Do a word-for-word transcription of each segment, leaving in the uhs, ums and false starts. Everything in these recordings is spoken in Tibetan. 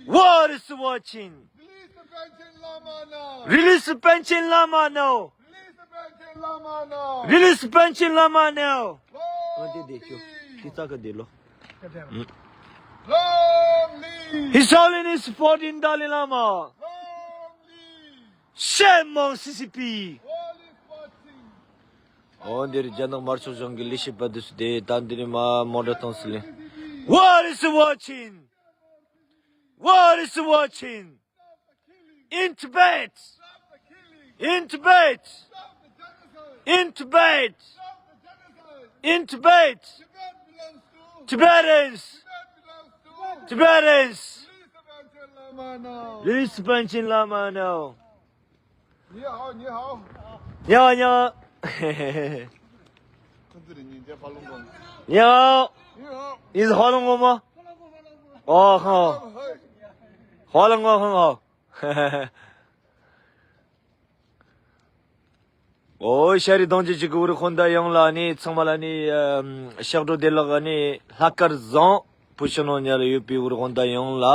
World is watching. Release the Panchen Lama now. Release the Panchen Lama now. Release the Panchen Lama now. Release the Panchen Lama now. Long live. Long live. His Holiness fourteen Dalai Lama. Long live. Shame on C C P. World is watching. འོ་འདིར་རྒྱ་ནག་དམར་ཤོག་གཞུང་གི་ལས་བྱེད་པ་འདི་ཚོ་དེ་ད་འདིར་མ་མོ་ཊ་གཏོང་སྲིད་ལེ། World is watching. World is watching. In Tibet. In Tibet. In Tibet. In Tibet. Tibetans. Tibetans. Release Panchen Lama now. Release Panchen Lama now. 你好，你好。你好，你好。你好。你是华龙哥吗？哦，很好。华龙哥很好。 ཨོ་ཤ་རི་གདོང་ཅན་གཅིག་གི་འུ་རུ་ཧོན་ད་ཡོངས་ལ་ནི་ཚང་མ་ལ་ནི་ཨམ་ཕྱག་སྒྲོ་བདེ་ལེགས་ནི་ལྷག་དཀར་བཟང་པོ་ཕྱི་ནང་ཉར་ཡོད་པའི་འུ་རུ་ཧོན་ད་ཡོངས་ལ་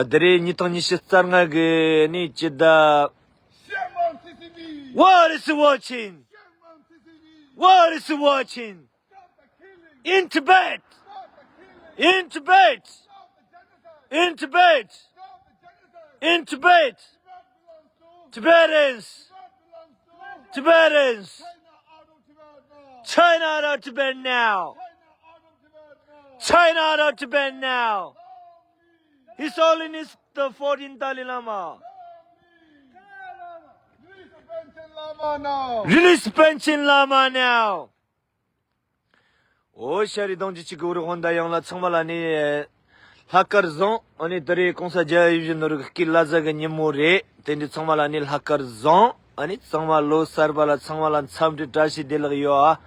དེ་རིང་ཉིས་སྟོང་ཉི་ཤུ་རྩ་ལྔ་གི་ནི་སྤྱི་ཟླ། Shame on C C P. World is watching. Shame on C C P. World is watching. In Tibet. In Tibet. In Tibet. In Tibet. Tibetans. Tibetans. China out of Tibet now. China out of Tibet now. His Holiness the fourteenth Dalai Lama. Release Panchen Lama now. ཨོ་ཤ་རི་གདོང་ཅན་གཅིག་གི་འུ་རུ་ཧོན་ད་ཡོངས་ལ་ཚང་མ་ལ་ནི་ལྷག་དཀར་བཟང་། ཨ་ནི་དེ་རིང་གོང་ས་རྒྱལ་བ་ཡིད་བཞིན་ནོར་བུའི་སྐུའི་བླ་གཟའ་གི་ཉིན་མོ་རེད། དེ་འདྲ་ཚང་མ་ལ་ནི་ལྷག་དཀར་བཟང་། ཨ་ནི་ཚང་མ་ལོ་གསར་པ་ལ་ཚང་མ་ལ་འཚམས་འདྲི་བཀྲ་ཤིས་བདེ་ལེགས་ཡོད་ཨ།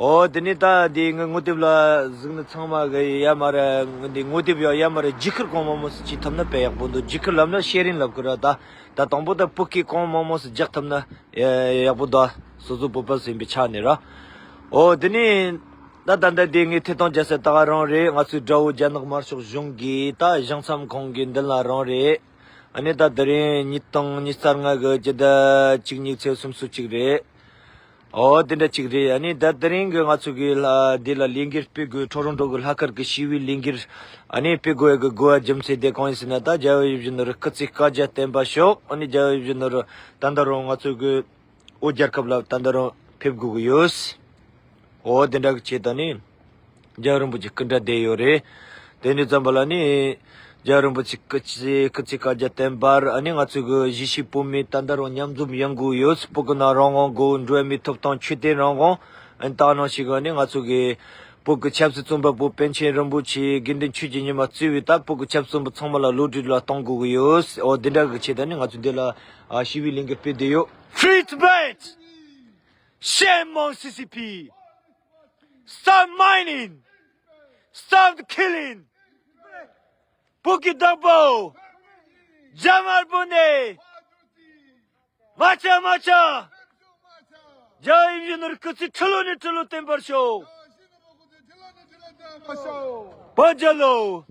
ཨོ་དེ་ནི་ད་འདི་ངའི་ངོ་དེབ་ལ་གཟིགས་ནི་ཚང་མ་གི་ཡ་མ་རེད། འདི་ངོ་དེབ་ཡོད་ཡ་མ་རེད། རྒྱུ་ཁུར་གང་མང་མང་ཞིག་བྱེད་ཐུབ་ན་དཔེ་ཡག་པོ་འདུག་རྒྱུ་ཁུར་ལབ་ན་ཤེར་རིང་ལབ་གི་ར། ད་ད་དང་པོ་ད་བོད་སྐད་གང་མང་མང་ཞིག་རྒྱག་ཐུབ་ན་ཡག་པོ་འདུག་སོ་སོ་བོད་པ་ཟིན་པའི་ཆ་ནས་ར། ཨོ་དེ་ནི་ད་ད་ལྟ་དེ་ངས་ཐད་གཏོང་རྒྱག་ས་ད་ག་རང་རེད། ང་ཚོའི་དགྲ་བོ་རྒྱ་ནག་དམར་ཤོག་གཞུང་གི་ད་བཞེངས་མཚམས་ཁང་གི་མདུན་ལ་རང་རེད། ཨ་ནི་ད་དེ་རིང་ཉིས་སྟོང་ཉི་ཤུ་རྩ་ལྔ་གི་སྤྱི་ཟླ་བཅུ་གཉིས་ཚེས་སུམ་ཅུ་སོ་གཅིག་རེད། ཨོ་དེ་འདྲ་ཅིག་རེད། ཨ་ནི་ད་དེ་རིང་གི་ང་ཚོ་གི་ལ་འདི་ལ་ལས་འགུལ་སྤེལ་དགོས། ཁྲོ་རོང་ཁྲོ་གི་ལྷག་དཀར་གི་ཞི་བའི་ལས་འགུལ་ཨ་ནི་སྤེལ་དགོས་ཡ་གི་དགོས་པ་རྒྱུ་མཚན་དེ་གང་ཡིན་ཟེར་ན། ད་རྒྱལ་བ་ཡིད་བཞིན་ནོར་བུ་སྐུ་ཚེ་བསྐལ་བརྒྱར་བརྟན་པར་ཤོག་ཨ་ནི་རྒྱལ་བ་ཡིད་བཞིན་ནོར་བུ་ད་ལྟ་རུང་ང་ཚོ་གི་བོད་རྒྱལ་ཁབ་ལ་ད་ལྟ་རུང་ཕེབས་དགོས་ཀྱི་ཡོད། ཨོ་དེ་འདྲ་གི་ཆེད་དུ་ནི། རྒྱལ་བ་རིན་པོ་ཆེ་སྐུ་འདྲ་བསྡད་ཡོད་རེད། དེ་འདྲ་ཙམ་པ་ལ་ནི། རྒྱལ་བ་རིན་པོ་ཆེ་སྐུ་ཚེ་སྐུ་ཚེ་བསྐལ་བརྒྱར་བརྟན་པར། ཨ་ནི་ང་ཚོ་གི་གཞིས་བྱེས་བོད་མི་ད་ལྟ་རུང་མཉམ་འཛོམས་ཡོང་དགོས་ཡོད། བོད་ཀྱི་ནང་རང་དབང་དགོས། འགྲོ་བ་མིའི་ཐོབ་ཐང་ཆོས་དད་རང་དབང་། ཨ་ནི་ད་ནང་བཞིན་གི་ནི་ང་ཚོ་གི་བོད་ཀྱི་ཆབ་སྲིད་བཙོན་པ་པོ་པཎ་ཆེན་རིན་པོ་ཆེ་དགེ་འདུན་ཆོས་ཀྱི་ཉི་མ་གཙོས་པའི་ད་བོད་ཀྱི་ཆབ་སྲིད་བཙོན་པ་ཚང་མ་ལ་གློད་གྲོལ་ལ་གཏོང་དགོས་ཀྱི་ཡོད། ཨོ་དེ་འདྲ་གི་ཆེད་དུ་ནི་ང་ཚོ་འདི་ལ་ཨ་ཞི་བའི་ལས་འགུལ་སྤེལ་བསྡད་ཡོད། Free Tibet! Shame on C C P! Stop mining! Stop the killing! བོད་ཀྱི་བདག་པོ། རྒྱ་དམར་པོ་ནས། མ་ཆག་མ་ཆག་རྒྱལ་བ་ཡིད་བཞིན་ནོར་བུ་སྐུ་ཚེ་ཁྲི་ལོ་ནས་ཁྲི་ལོ་བརྟན་པར་ཤོག་བོད་རྒྱལ་ལོ།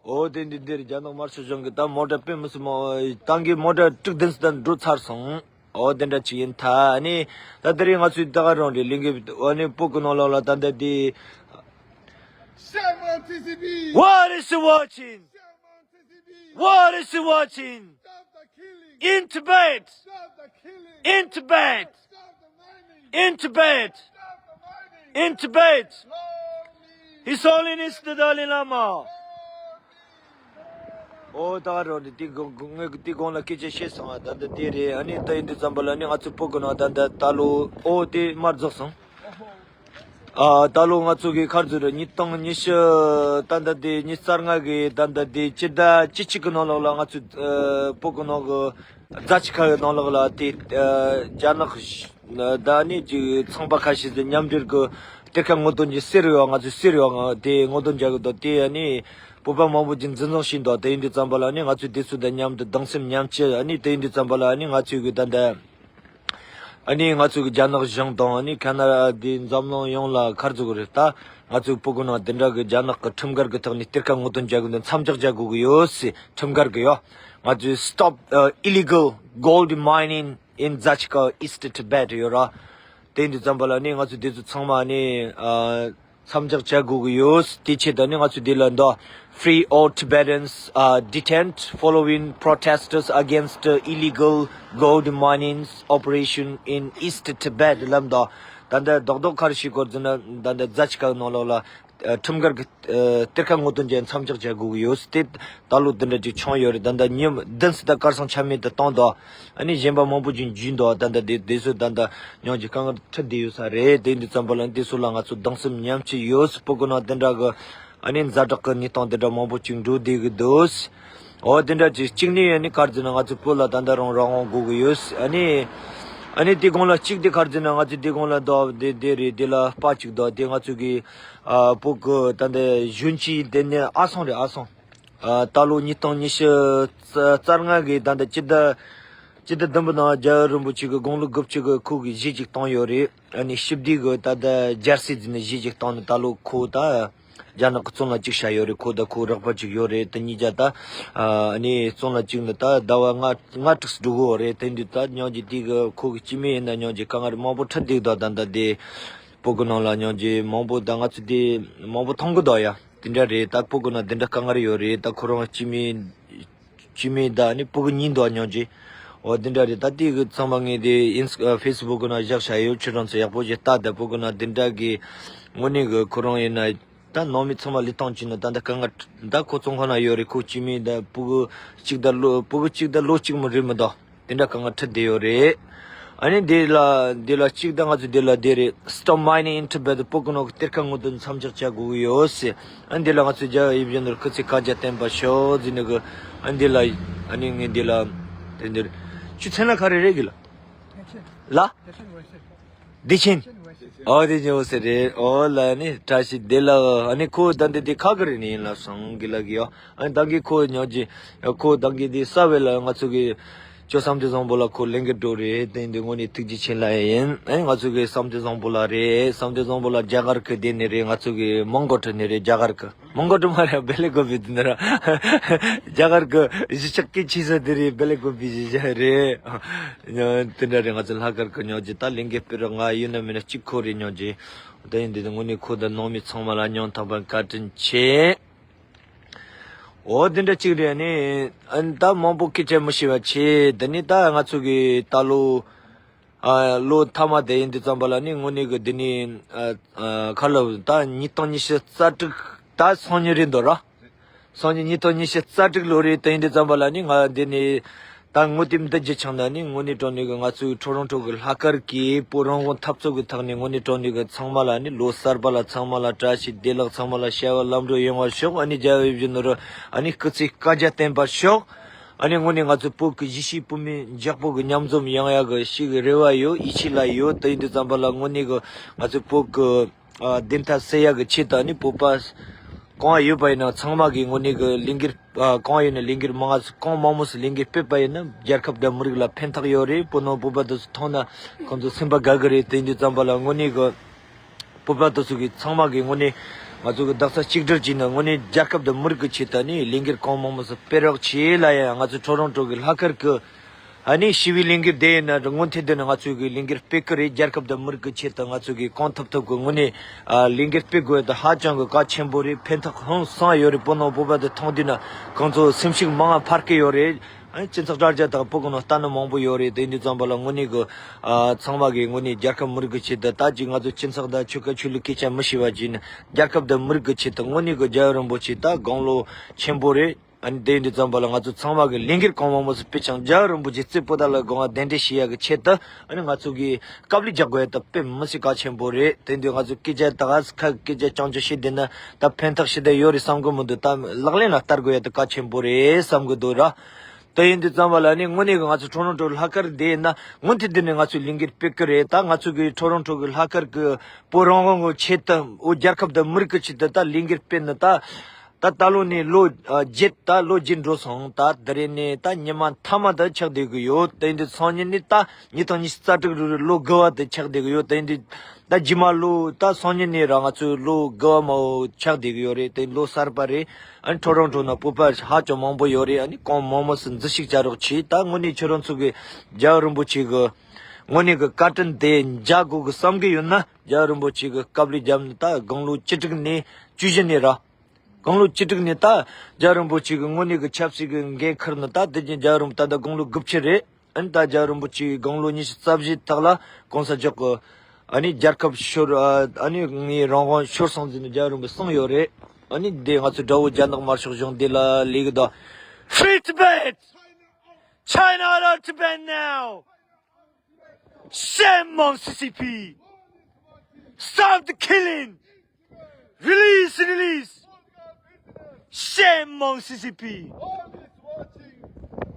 ཨོ་དེ་འདི་འདིར་རྒྱ་ནག་དམར་ཤོག་གཞུང་གིས་ད་མོ་ཊ་དཔེ་མི་སྲིད་མོ་ཏང་གི་མོ་ཊ་དྲུག་བདུན་ཙམ་འགྲོ་ཚར་སོང་། ཨོ་དེ་འདྲ་ཅིག་ཡིན་ད། ཨ་ནི་ད་དེ་རིང་ང་ཚོའི་ད་ག་རང་རེད། ལས་འགུལ་ཨ་ནི་བོད་ཀྱི་ནང་ལོགས་ལ་ད་ལྟ་དེ། Shame on C C P! World is watching! Shame on C C P! World is watching! Stop the killing! In Tibet! Stop the killing! In Tibet! Stop the mining! In Tibet! Stop the mining! In Tibet! Long live! His Holiness the Dalai Lama! ཨོ་ད་རོ་འདི་དེ་གོང་ངས་དེ་གོང་ལ་སྐད་ཆ་བཤད་སོང་ང་། ད་ལྟ་དེ་རེད། ཨ་ནི་ད་ཡིན་དུས་ཙམ་པ་ལ་ནི་ང་ཚོ་བོད་ཀྱི་ནང་ད་ལྟ་ད་ལོ་ཨོ་དེ་མར་རྫོགས་སོང་། ཨ་ད་ལོ་ང་ཚོ་གི་ཁར་ཚུར་ཉིས་སྟོང་ཉི་ཤུ་ད་ལྟ་དེ་ཉི་ཤུ་རྩ་ལྔ་གི་ད་ལྟ་དེ་སྤྱི་ཟླ་བཅུ་གཅིག་གི་ནང་ལོགས་ལ་ང་ཚོ་ཨ་བོད་ཀྱི་ནང་གི་རྫ་ཆུ་ཁ་གི་ནང་ལོགས་ལ་དེ་ཨ་རྒྱ་ནག་ད་ནི་ཅིག་ཚོང་པ་ཁ་ཤས་ཚོས་མཉམ་འབྲེལ་གྱི་གཏེར་ཁ་སྔོག་འདོན་གྱི་གསེར་ཡོད། ང་ཚོས་གསེར་ཡོད་ང་དེ་སྔོག་འདོན་རྒྱག་གི་འདུག་དེ་ཨ་ནི་བོད་པ་མང་པོ་ཅིག་འཛིན་བཟུང་བྱས་འདུག་དེ་ཡིན་དུས་ཙམ་པ་ལ་ནི་ང་ཚོས་དེ་ཚོ་དང་མཉམ་དུ་གདུང་སེམས་མཉམ་སྐྱེད། ཨ་ནི་དེ་ཡིན་དུས་ཙམ་པ་ལ་ནི་ང་ཚོས་གི་ད་ལྟ་ ཨ་ནི་ང་ཚོ་གི་རྒྱ་ནག་གཞུང་དང་ཨ་ནི་ཁ་ན་ཌ་འཛམ་གླིང་ཡོངས་ལ་ག་རེ་ཟེར་དགོས་རེད། ད་ང་ཚོ་བོད་གི་ནང་དེ་འདྲ་གི་རྒྱ་ནག་གི་ཁྲིམས་འགལ་གི་ཐོག་ནས་གཏེར་ཁ་ངོ་ཐོན་བྱ་དགོས་འདུག་མཚམས་འཇོག་བྱ་དགོས་གི་ཡོད་ཟེར། ཁྲིམས་འགལ་གི་ཡོད། ང་ཚོས་Stop, uh, Illegal Gold Mining in Zachkao, East Tibet ཡོད་ར། དེ་འདི་ཙམ་པ་ལ་ནི་ང་ཚོ་དེ་ཚོ་ཚང་མ་ནི་ཨ་མཚམས་འཇོག་བྱ་དགོས་ཀྱི་ཡོད། དེ་ཆེད་དུ་ནི་ང་ཚོ་འདི་ལ་འདི། Free all Tibetans are detained following protesters against the illegal gold mining operation in East Tibet ལབ་འདུག་ད་ལྟ་རྡོག་རྡོག་ཁ་རེ་ཞིག་སྐོར་ཟེར་ན་ད་ལྟ་ཛ་ཆི་ཀའོ་ནང་ལོགས་ལ་ཨ་ཁྲིམས་འགལ་གྱི་ཨ་གཏེར་ཁ་ངོ་ཐོན་བྱས་མཚམས་འཇོག་བྱ་དགོས་ཀྱི་ཡོད། དེ་ད་ལོ་འདི་འདྲ་ཅིག་བྱུང་ཡོད་རེད། ད་ལྟ་ཉིན་བདུན་ཙམ་ད་གར་སོང་ཆ་མེད་དུ་བཏང་འདུག་ཨ་ནི་གཞན་པ་མང་པོ་ཅིག་འཇུས་འདུག་ད་ལྟ་དེ་དེ་ཚོ་ད་ལྟ་ཉོན་གྱི་དཀའ་ངལ་འཕྲད་བསྡད་ཡོད་ས་རེད། དེ་འདི་ཙམ་པ་ལ་དེ་ཚོ་ལ་ང་ཚོ་སྡང་སེམས་མཉམ་སྐྱེད་ཡོད། བོད་གི་ནང་དེ་འདྲ་གི་ཨ་ནི་ཛ་དྲག་གི་གནས་སྟངས་དེ་འདྲ་མང་པོ་ཅིག་འགྲོ་བསྡད་གི་འདུག་འོ་དེ་འདྲ་ཅིག་གཅིག་ནས་ཨ་ནི་ག་རེ་ཟེར་ན་ང་ཚོ་བོད་ལ་ད་ལྟ་རང་རང་དབང་དགོས་གི་ཡོད། ཨ་ནི་ཨ་ནི་དེ་གོང་ལ་གཅིག་དེ་ག་རེ་ཟེར་ན་ང་ཚོ་དེ་གོང་ལ་འདུག་དེ་དེ་རེད། དེ་ལ་པ་གཅིག་འདུག་དེ་ང་ཚོ་གི་ཨ་བོད་གི་ད་ལྟ་གཞོན་སྐྱེས་དེ་ནས་ཨ་སང་རེད། ཨ་སང་ཨ་ད་ལོ་ཉིས་སྟོང་ཉི་ཤུ་རྩ་ལྔ་གི་ད་ལྟ་སྤྱི་ཟླ་སྤྱི་ཟླ་བདུན་པའི་ནང་རྒྱལ་བ་རིན་པོ་ཆེ་གི་དགུང་ལོ་དགུ་བཅུ་གི་ཁོ་གི་གཞས་ཅིག་བཏང་ཡོད་རེད། ཨ་ནི་ཞི་བདེ་གི་ད་ལྟ་རྒྱལ་སྲིད་ཟེར་ནས་གཞས་ཅིག་བཏང་ནས་ད་ལོ་ཁོ་ད་རྒྱ་ནག་གི་བཙོན་ལ་བཅུག་བཞག་ཡོད་རེད། ཁོ་ད་ཁོ་རོགས་པ་ཅིག་ཡོད་རེད། དེ་གཉིས་ཀ་ད་ཨ་ནི་བཙོན་ལ་བཅུག་ནས་ད་ཟླ་བ་ལྔ་ལྔ་དྲུག་འགྲོ་གི་ཡོད་རེད། དེ་འདི་ད་ཉོན་གྱི་དེ་གི་ཁོ་གི་སྐྱེ་དམན་ཡིན་ན་ཉོན་གྱི་དཀའ་ངལ་མང་པོ་འཕྲད་བསྡད་འདུག་ད་ལྟ་དེ་བོད་གི་ནང་ལ་ཉོན་གྱི་མང་པོ་ད་ང་ཚོ་དེ་མང་པོ་མཐོང་གི་འདུག་ཡ། དེ་འདྲ་རེད། ད་བོད་གི་ནང་དེ་འདྲ་དཀའ་ངལ་ཡོད་རེད། ད་ཁོ་རང་སྐྱེ་དམན་སྐྱེ་དམན་ད་ནི་བོད་གི་ཉིན་འདུག་ཉོན་གྱི། འོ་དེ་འདྲ་རེད། ད་དེ་གི་ཚང་མ་ངས་དེ་ཨིན་ཨ་ཕེ་སི་བུག་གི་ནང་བཞག་བཞག་ཡོད། ཁྱེད་རང་ཚོ་ཡག་པོ་ཞིག་ལྟ། ད་བོད་གི་ནང་དེ་འདྲ་གི་དངོས་གནས་གི་ཁོ་རང་ཡིན་ན་ད་ནང་མི་ཚང་མ་ལུས་སྟངས་ཅིག་ནི་ད་ད་དཀའ་ངལ་ད་ཁོ་བཙོན་ཁང་ན་ཡོད་རེད། ཁོ་སྐྱེ་དམན་ད་བོད་གི་གཅིག་ད་ལོ་བོད་གི་གཅིག་ད་ལོ་གཅིག་མ་རེད་མི་འདུག་དེ་འདྲ་དཀའ་ངལ་འཕྲད་བསྡད་ཡོད་རེད། ཨ་ནི་འདི་ལ་འདི་ལ་གཅིག་ད་ང་ཚོ་འདི་ལ་འདི་རེད། Stop mining in Tibet བོད་གི་ནང་གི་གཏེར་ཁ་ངོ་ཐོན་མཚམས་འཇོག་བྱ་དགོས་ཀྱི་ཡོད་ཟེར། ཨ་ནི་འདི་ལ་ང་ཚོ་རྒྱལ་བ་ཡིད་བཞིན་ནོར་བུ་སྐུ་ཚེ་བསྐལ་བརྒྱར་བརྟན་པར་ཤོག་ཟེར་ནི་གི། ཨ་ནི་འདི་ལ་ཨ་ནི་ངས་འདི་ལ་དེ་འདིར་ཁྱོད་མཚན་ལ་ག་རེ་རེད་གི་ལ། ལ། བདེ་ཆེན། ཨོ་བདེ་ཆེན་འོ་ཟེར་རེད། ཨོ་ལ་ནི་བཀྲ་ཤིས་བདེ་ལེགས། ཨ་ནི་ཁོ་ད་འདི་དེ་ཁ་གི་རེད་ནི་ཡིན་ལབ་སོང་གི་ལ་གི་ཡོ། ཨ་ནི་ད་གི་ཁོ་ཉོ་ཅི་ཁོ་ད་གི་དེ་ས་བེ་ལ་ང་ཚོ་གི་ཅོ་བསམ་གཏན་བཟང་པོ་ལ་ཁོ་ལེན་གི་འགྲོ་རེད། དེ་འདི་དངོས་གནས་ཐུགས་རྗེ་ཆེ་ལ་ཡིན། ཨ་ནི་ང་ཚོ་གི་བསམ་གཏན་བཟང་པོ་ལ་རེད། བསམ་གཏན་བཟང་པོ་ལ་རྒྱ་གར་གི་དེ་ནི་རེད། ང་ཚོ་གི་མོན་གྷོ་ཁྲི་ནི་རེད། རྒྱ་གར་གི་མོན་གྷོ་ཁྲི་མ་རེད། བེ་ལེ་གོ་བི་དེ་ནི་ར་རྒྱ་གར་གི་གཞིས་ཆགས་སྐད་ཆེ་ས་དེ་རེད། བེ་ལེ་གོ་བི་གཞིས་ཆགས་རེད། དེ་འདྲ་རེད། ང་ཚོ་ལྷག་དཀར་གི་ཉོ་ཅི་ད་ལེན་གི་སྤེ་ར་ང་ཡིན་ན་མིན་ན་གཅིག་ཁོ་རེ་ཉོ་ཅི། དེ་ཡིན་དུས་དངོས་གནས་ཁོ་དང་ནང་མི་ཚང་མ་ལ་སྙིང་ཐག་པ་བཀའ་དྲིན་ཆེ། འོ་དེ་འདྲ་གཅིག་རེད། ནི་ཨ་ནི་ད་མང་པོ་སྐད་ཆ་མི་ཤེས་པ་ཆེ། དེ་ནི་ད་ང་ཚོ་གི་ད་ལོ་ཨ་ལོ་མཐའ་མ་དེ་ཡིན་དུས་ཙམ་པ་ལ་ནི་དངོས་གནས་གི་དེ་ནི་ཨ་ཨ་ཁ་ལོ་ད་ཉིས་སྟོང་ཉི་ཤུ་རྩ་དྲུག་ད་སང་ཉིན་རེད་འདུག་ར། སང་ཉིན་ཉིས་སྟོང་ཉི་ཤུ་རྩ་དྲུག་ལོ་རེད། དེ་ཡིན་དུས་ཙམ་པ་ལ་ནི་ང་འདི་ནས་ད་ངོ་དེབ་འདི་བརྒྱུད་ཆང་ན་ནི་དངོས་གནས་དྲང་གནས་ཀྱི་ང་ཚོའི་ཁྲོ་རོང་ཁྲོ་གི་ལྷག་དཀར་གྱི་བོད་རང་དབང་འཐབ་རྩོད་ཀྱི་ཐོག་ནས་དངོས་གནས་དྲང་གནས་ཀྱི་ཚང་མ་ལ་ནི་ལོ་གསར་པ་ལ་ཚང་མ་ལ་བཀྲ་ཤིས་བདེ་ལེགས། ཚང་མ་ལ་བྱ་བ་ལམ་འགྲོ་ཡོང་བར་ཤོག་ཨ་ནི་རྒྱལ་བའི་བཞིན་ནོར་ཨ་ནི་སྐུ་ཚེ་བསྐལ་བརྒྱར་བརྟན་པར་ཤོག་ཨ་ནི་དངོས་གནས་ང་ཚོ་བོད་ཀྱི་གཞིས་བྱེས་བོད་མི་མགྱོགས་པོ་གི་མཉམ་འཛོམས་ཡོང་ཡག་གི་ཞིག་གི་རེ་བ་ཡོད། ཡིད་ཆེས་ལ་ཡོད། དེ་ཡིན་དུས་ཙམ་པ་ལ་དངོས་གནས་ཀྱི་ང་ཚོ་བོད་ཀྱི་ཨ་བདེན་མཐའ་གསལ་ཡག་གི་ཆེད་དུ་ནི་བོད་པ་གང་ཡོད་པ་ཡིན་ན་ཚང་མ་གིས་དངོས་གནས་ཀྱི་ལས་འགུལ་ཨ་གང་ཡོད་ན་ལས་འགུལ་མང་ང་གང་མང་མོ་སུ་ལས་འགུལ་སྤེལ་པ་ཡིན་ན་རྒྱལ་ཁབ་དང་མི་རིགས་ལ་ཕན་ཐོགས་ཡོད་རེད། བོད་ནང་བོད་པ་དེ་ཚོ་མཐོང་ན་ཁོང་ཚོ་སེམས་པ་དགའ་གི་རེད། དེ་ཡིན་དུས་ཙམ་པ་ལ་དངོས་གནས་ཀྱི་བོད་པ་དེ་ཚོ་གིས་ཚང་མ་གིས་དངོས་གནས་ང་ཚོ་གི་རྡོག་རྩ་གཅིག་སྒྲིལ་བྱས་ནས་དངོས་གནས་རྒྱལ་ཁབ་དང་མི་རིགས་ཀྱི་ཆེད་དུ་ནི་ལས་འགུལ་གང་མང་མོ་སུ་སྤེལ་རོགས་བྱེད་ལ། ཡང་ང་ཚོ་ཁྲོ་རོང་ཁྲོ་གི་ལྷག་དཀར་གྱི་ཨ་ནི་ཞི་བའི་ལས་འགུལ་དེ་ཡིན་ན་སྔོན་ཐོན་དེ་ནི་ང་ཚོས་ཀྱི་ལས་འགུལ་སྤེལ་གི་རེད། རྒྱལ་ཁབ་དང་མི་རིགས་ཀྱི་ཆེད་དུ་ང་ཚོས་ཀྱི་གང་ཐུབ་ཐུབ་ཀྱི་ངོས་ནས་ཨ་ལས་འགུལ་སྤེལ་དགོས་དེ་ཧ་ཅང་གི་གལ་ཆེན་པོ་རེད། ཕན་ཐོགས་ཧང་སང་ཡོད་རེད། བོད་ནང་བོད་པ་དེ་མཐོང་དུས་ན་ཁོང་ཚོ་སེམས་ཤུགས་མང་ང་འཕར་གི་ཡོད་རེད། ཨ་ནི་སྤྱི་ཚོགས་དྲ་རྒྱ་དང་བོད་ཀྱི་ནང་ལྟ་ན་མང་པོ་ཡོད་རེད། དེ་ཡིན་དུས་ཙམ་པ་ལ་དངོས་གནས་ཀྱི་ཨ་ཚང་མ་གི་ངོས་ནས་རྒྱལ་ཁབ་མི་རིགས་ཀྱི་ཆེད་དུ་ད་ཅིག་ང་ཚོ་སྤྱི་ཚོགས་དང་ཆོལ་ཁ་ཆོས་ལུགས་སྐད་ཆ་མི་ཤེས་པ་ཅིག་ནི་རྒྱལ་ཁབ་དང་མི་རིགས་ཀྱི་ཆེད་དུ་དངོས་གནས་ཀྱི་རྒྱལ་བ་རིན་པོ་ཆེ་ད་དགུང་ལོ་ཆེན་པོ་རེད། ཨ་ནི་དེ་ཡིན་དུས་ཙམ་པ་ལ་ང་ཚོ་ཚང་མ་གི་ལས་འགུལ་གང་མང་མང་སུ་སྤེལ་ཅིང་རྒྱལ་བ་རིན་པོ་ཆེ་རྩེ་པོ་ཏ་ལ་དགོངས་པ་གདན་འདྲེན་ཞུ་ཡག་གི་ཆེད་དུ་ཨ་ནི་ང་ཚོ་གི་དཀའ་ལས་རྒྱག་དགོས་ཡ་ད་དཔེ་མི་སྲིད་གལ་ཆེན་པོ་རེད། དེ་ཡིན་དུས་ང་ཚོ་སྐད་ཆ་ད་ག་ཁ་སྐད་ཆ་ཅང་ཅང་བཤད་བསྡད་ན་ད་ཕན་ཐོགས་ཞེ་དྲག་ཡོད་རེད་བསམ་གི་མི་འདུག་ད་ལག་ལེན་ལ་བསྟར་དགོས་ཡ་ད་གལ་ཆེན་པོ་རེད་བསམ་གི་འདུག་ར། དེ་ཡིན་དུས་ཙམ་པ་ལ་ནི་དངོས་གནས་ཀྱི་ང་ཚོ་ཁྲོ་རོང་ཁྲོ་ལྷག་དཀར་དེ་ཡིན་ན་སྔོན་དུས་འདི་ནས་ང་ཚོས་ལས་འགུལ་སྤེལ་གི་རེད། ད་ང་ཚོ་གི་ཁྲོ་རོང་ཁྲོ་གི་ལྷག་དཀར་གི་བོད་རང་དབང་གི་ཆེད་དུ་འོ་རྒྱལ་ཁབ་དང་མི་རིགས་ཀྱི་ཆེད་དུ་ད་ལས་འགུལ་སྤེལ་ནི་ད། ད་ད་ལོ་ནས་ལོ་ཨ་བརྒྱད། ད་ལོ་བརྒྱད་འགྲོ་སོང་། ད་དེ་རིང་ནས་ད་ཉི་མ་མཐའ་མ་དེ་ཆགས་བསྡད་གི་ཡོད། དེ་འདི་སང་ཉིན་ནས་ད་ཉིས་སྟོང་ཉི་ཤུ་རྩ་དྲུག་རུ་ལོ་དགུ་བ་དེ་ཆགས་བསྡད་གི་ཡོད། དེ་འདི་ད་རྗེས་མ་ལོ་ད་སང་ཉིན་ནས་ར་ང་ཚོའི་ལོ་དགུ་བ་མ་ཆགས་བསྡད་གི་ཡོད་རེད། དེ་ལོ་གསར་པ་རེད། ཨ་ནི་ཊོ་རོན་ཊོ་ན་བོད་པ་ཧ་ཅང་མང་པོ་ཡོད་རེད། ཨ་ནི་གང་མང་མང་སུ་འཛུལ་ཞུགས་བྱ་རོགས་བྱེད། ད་དངོས་གནས་ཁྱོད་རང་ཚོ་གི་རྒྱལ་བ་རིན་པོ་ཆེ་གི་དངོས་གནས་གི་བཀའ་དྲིན་དེ་འཇལ་དགོས་གི་བསམ་གི་ཡོད་ན། རྒྱལ་བ་རིན་པོ་ཆེ་གི་བཀའ་སློབ་བརྒྱབ་ནས་ད་དགུང་ལོ་བཅུ་དྲུག་ནས་བཅུ་བཞི་ནས་ར། དགུང་ལོ་བཅུ་དྲུག་ནས་ད་རྒྱལ་བ་རིན་པོ་ཆེ་གི་དངོས་གནས་གི་ཆབ་སྲིད་ཀྱི་འགན་འཁུར་ནས། ད་དེ་རྗེས་རྒྱལ་བ་རིན་པོ་ད་ལྟ་དགུང་ལོ་དགུ་བཅུ་རེད། ཨ་ནི་ད་རྒྱལ་བ་རིན་པོ་ཆེ་གི་དགུང་ལོ་ཉི་ཤུ་རྩ་བཞི་དག་ལ་གོང་ས་མཆོག་གི་ཨ་ནི་རྒྱལ་ཁབ་ཤོར། ཨ་ནི་ངའི་རང་དབང་ཤོར་སོང་ཟེར་ནས་རྒྱལ་བ་རིན་པོ་གསུངས་ཡོད་རེད། ཨ་ནི་དེ་ང་ཚོ་དགྲ་བོ་རྒྱ་ནག་དམར་ཤོག་གཞུང་དེ་ལ་ལས་གི་ད། Free Tibet! China out of Tibet now! Shame on C C P! Stop the killing! Release, release! Shame on C C P!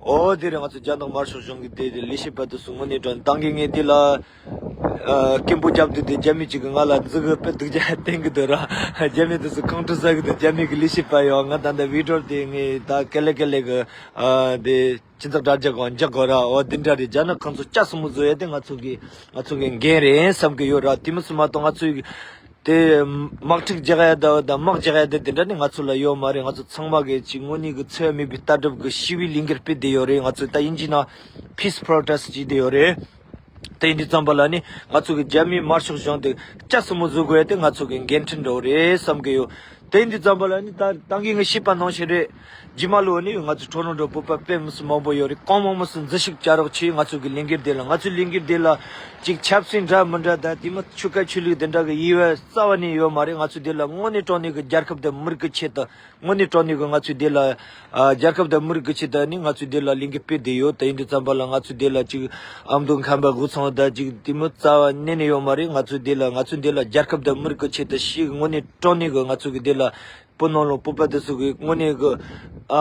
ཨོ་དེ་རེད། ང་ཚོ་རྒྱ་ནག་དམར་ཤོག་གཞུང་གི་དེ་དེ་ལས་བྱེད་པ་དེ་ཚོ་དངོས་གནས་དྲང་ཏང་གི་ངས་དེ་ལ་ཨ་སྐད་འབོད་རྒྱབ་དུས་དེ་རྒྱ་མི་གཅིག་གིས་ང་ལ་མཛུབ་གུ་དཔེ་སྡུག་ཅག་བསྟན་གི་འདུག་ར། རྒྱ་མི་དེ་ཚོ་ཁོང་ཁྲོ་ཟ་གི་འདུག་རྒྱ་མི་གི་ལས་བྱེད་པ་ཡོད། ང་ད་ལྟ་བི་ཌི་ཡོ་དེ་ངས་ད་ཀེ་ལེ་ཀེ་ལེ་གི་ཨ་དེ་སྤྱི་ཚོགས་དྲ་རྒྱ་སྒང་འཇོག་དགོས་ར། འོ་དེ་འདྲ་རེད། རྒྱ་ནག་ཁོང་ཚོ་ལྕགས་སྲིན་མོ་བཟོ་ཡ་དེ་ང་ཚོ་གི་ང་ཚོ་གི་འགན་རེད་བསམ་གི་ཡོད་ར། དེ་མི་སྲིད་མ་གཏོགས་ང་ཚོའི་དེ་དམག་འཁྲུག་རྒྱག་ཡ་ད་ད་དམག་རྒྱག་ཡ་དེ་དེ་འདྲ་ནི་ང་ཚོ་ལ་ཡོད་མ་རེད། ང་ཚོ་ཚང་མ་གི་ཅིག་དངོས་གནས་གི་འཚེ་བ་མེད་པའི་ལྟ་གྲུབ་གི་ཞི་བའི་ལས་འགུལ་སྤེལ་བསྡད་ཡོད་རེད། ང་ཚོ་ད་དབྱིན་ཇི་ནང་peace protest་བྱས་བསྡད་ཡོད་རེད། དེ་ཡིན་དུས་ཙམ་པ་ལ་ནི་ང་ཚོ་གི་རྒྱ་མིའི་དམར་ཤོག་གཞུང་དེ་ལྕགས་སྲིན་མོ་བཟོ་དགོས་ཡ་དེ་ང་ཚོ་གི་འགན་འཁྲི་འདྲ་བོ་རེད་བསམ་གི་ཡོད། དེ་ཡིན་དུས་ཙམ་པ་ལ་ནི་ད་ཏང་གི་ངས་ཤེས་པ་ནང་བཞིན་རེད། རྗེས་མ་ལོ་ནི་ང་ཚོ་ཊོ་རོན་ཊོ་བོད་པ་དཔེ་མི་སྲིད་མང་པོ་ཡོད་རེད། གང་མང་མང་སུ་འཛུལ་ཞུགས་བྱ་རོགས་བྱེད། ང་ཚོ་གི་ལས་འགུལ་དེ་ལ། ང་ཚོའི་ལས་འགུལ་དེ་ལ་ཅིག་ཆབ་སྲིད་འདྲ་མི་འདྲ་ད་དེ་མི་ཆོལ་ཁ་ཆོས་ལུགས་དེ་འདྲ་གི་དབྱེ་བ་རྩ་བ་ནས་ཡོད་མ་རེད། ང་ཚོ་དེ་ལ་དངོས་གནས་དྲང་གནས་གི་རྒྱལ་ཁབ་དང་མི་རིགས་ཀྱི་ཆེད་དུ། དངོས་གནས་དྲང་གནས་ཀྱི་ང་ཚོས་འདི་ལ་ཨ་རྒྱལ་ཁབ་དང་མི་རིགས་ཀྱི་ཆེད་དུ་ནི་ང་ཚོས་འདི་ལ་ལས་འགུལ་སྤེལ་བསྡད་ཡོད། དེ་ཡིན་དུས་ཙམ་པ་ལ་ང་ཚོས་འདི་ལ་ཅིག་ཨ་མདོ་ཁམས་པ་དབུས་གཙང་དང་ཅིག་དེ་མོ་རྩ་བ་ནས་ནས་ཡོད་མ་རེད། ང་ཚོས་འདི་ལ་ང་ཚོས་འདི་ལ་རྒྱལ་ཁབ་དང་མི་རིགས་ཀྱི་ཆེད་དུ་ཞིག་དངོས་གནས་དྲང་གནས་ཀྱི་ང་ཚོ་གི་འདི་ལ་བོད་ནང་ལ་བོད་པ་དེ་ཚོ་གི་དངོས་གནས་ཀྱི་ཨ་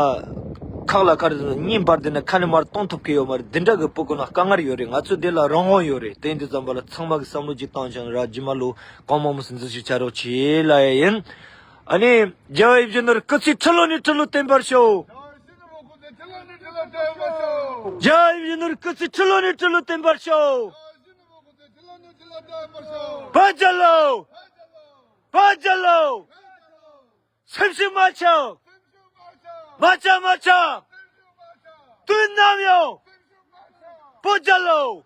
ཁག་ལ་ཁར་གཉིས་འབར་བསྡད་ན་ཁ་ནས་མར་གཏོང་ཐུབ་ཀྱི་ཡོད་མ་རེད། འདི་འདྲ་གི་བོད་ཀྱི་ནང་དཀའ་ངལ་ཡོད་རེད། ང་ཚོ་འདི་ལ་རང་དབང་ཡོད་རེད། དེ་ཡིན་དུས་ཙམ་པ་ལ་ཚང་མ་གི་བསམ་བློ་ཅིག་བཏང་བྱུང་ར། རྗེས་མ་ལོ་གང་མང་མང་སུ་འཛུལ་ཞུགས་བྱ་རོགས་བྱེད་ལ་ཡིན། ཨ་ནི། རྒྱལ་བ་ཡིད་བཞིན་ནོར་བུ་སྐུ་ཚེ་ཁྲི་ལོ་ནས་ཁྲི་ལོ་བརྟན་པར་ཤོག་རྒྱལ་བ་ཡིད་བཞིན་ནོར་བུ་སྐུ་ཚེ་ཁྲི་ལོ་ནས་ཁྲི་ལོ་བརྟན་པར་ཤོག་བོད་རྒྱལ་ལོ། བོད་རྒྱལ་ལོ། སེམས་ཤུགས་མ་ཆག་མ་ཆག་མ་ཆག་དུས་ནམ་ཡང་། བོད་རྒྱལ་ལོ།